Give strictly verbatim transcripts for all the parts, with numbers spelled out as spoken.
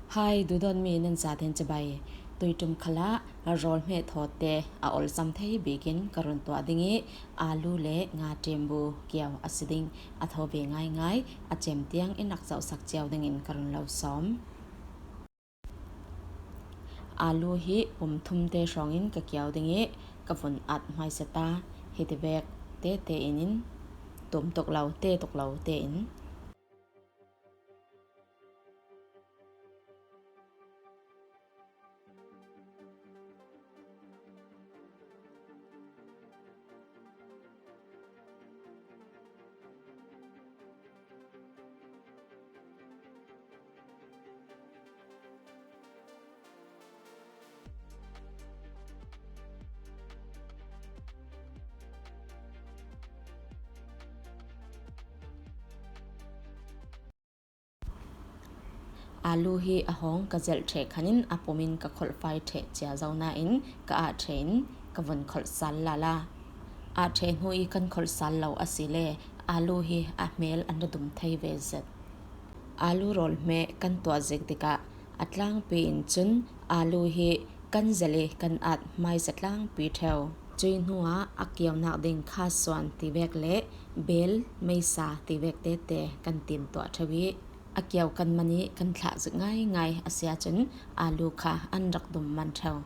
Hai, duhdawtmi nan zaten cibai. Tuiṭum khalah rawlhmeh thawtte a olsam thei bikin ka run tuah ding ih, alu le nga ṭembu kiau a si ding a tho ve ngaingai, a cem tiang i nak zohsak cio dingin ka run lo sawm. Alu hi pum thumte hrawngin ka kiau ding ih, ka vun at hmaisata, hiti vek tete in, tum tuk lo, te tuk lo te in. Alu hi a hawng ka zelh ṭheh khanin a pumin ka kholhfai ṭheh cia zo nain ka ah ṭhehin ka vun kholh sal lala. Ah ṭheh hnu ih kan kholh sal lo asile alu hi a hmel an ra dum thei ve zet. Alu rawlhmeh kan tuah zik tikah a tlangpi in cun alu hi kan zelh ih kan at hmaisa tlangpi ṭheu. Cuih hnuah a kiaunak ding khasuan tivek le bel meisa tivek tete kan timtuah ṭheu ih a kiau kan man ih kan thlah zik ngaingai a si ahcun alu kha an rak dum man ṭheu.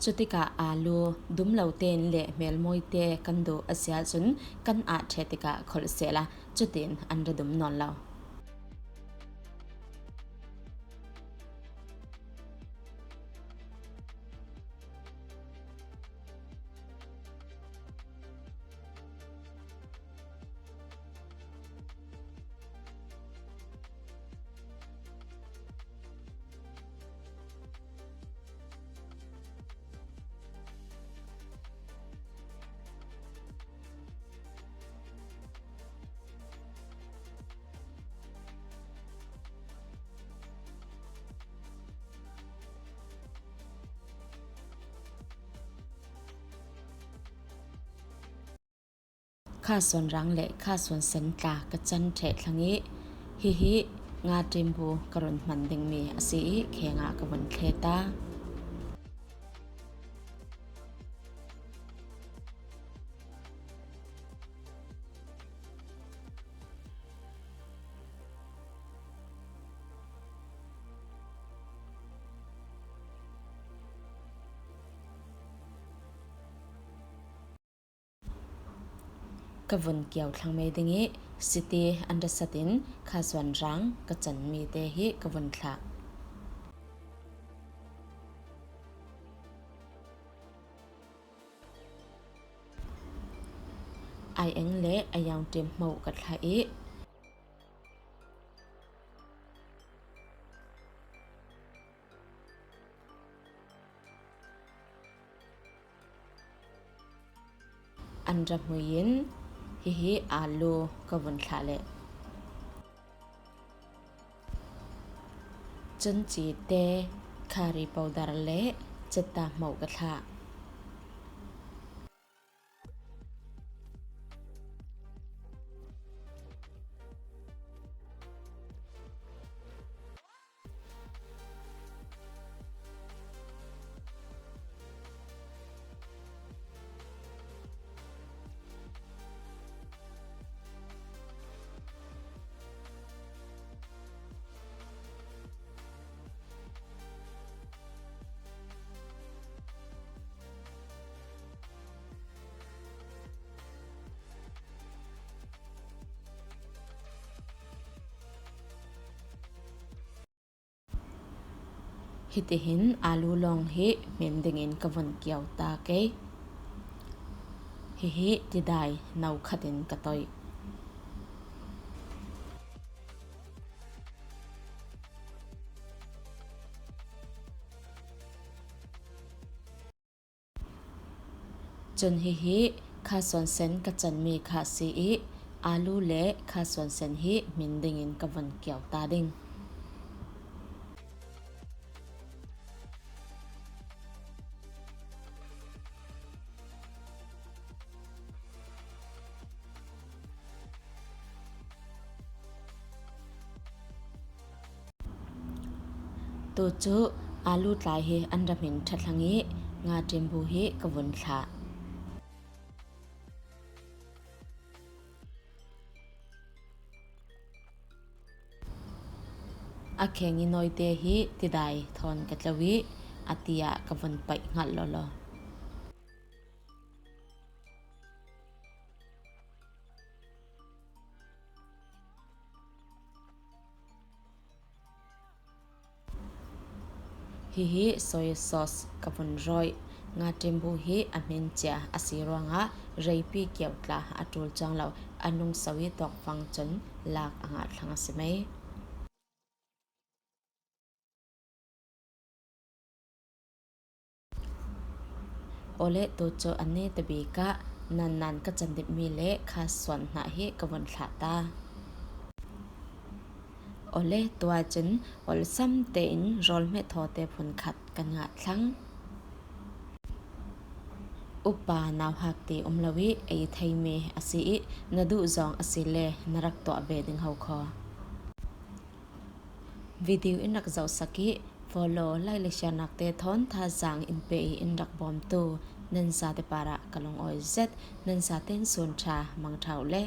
Cutikah alu dum lo tein le hmelmawite kan duh a si ahcun kan ah ṭheh tikah kholh sehla cutin an ra dum nawn lo. Khasuan rang le khasuan sen tla ka can ṭheh thlang ih hihi nga ṭembu ka run hman dingmi a si ih khengah ka vun thleta. Ka vun kiau thlang mei ding ih siti an ra sat in khasuan rang ka canmi te hi ka vun thlah. Aieng le aiang ṭem hmoh ka thlah ih an ra hmui in hihi alu ka vun thlah le cun cite, curry powder le citta hmoh ka thlah. Hitihin alu lawng hi hmin dingin ka vun kiau ta kei. Hihi tidai no khatin ka toih. Cun hihi khasuan sen ka canmi kha a si ih alu le khasuan sen hi hmin dingin ka vun kiau ta ding. Tu cu alu tlai hi an ra hmin ṭha thlang i nga ṭembu hi ka vun thlah. A kheng i nawite hi tidai thawn ka tlo i a ti ah ka vun paih hngalh lawlaw. Hihi soy sauce ka vun rawih. Nga ṭembu hi a hmin cia a si ruangah reipi kio tla a ṭul cuang lo, a nungso i tawkfang cun lak a ngah thlang a si mei. Awle tu cu a neta bik ah nan nan ka candipmi le kha suan hna hi ka vun thlah ta. Awle tuah cun awlsam tein rawl hmeh thawte phun khat kan ngah thlang. Upa nauhak ti um lo i ei theimi a si i na duh zong a si le na rak tuah ve ding ho kho. Video in rak zohsak i follow, like le share nak te thawn thazaang in pe i in rak bawmtu nan zate parah ka lungawi zet. Nan zaten sun ṭha, mangṭha uh le.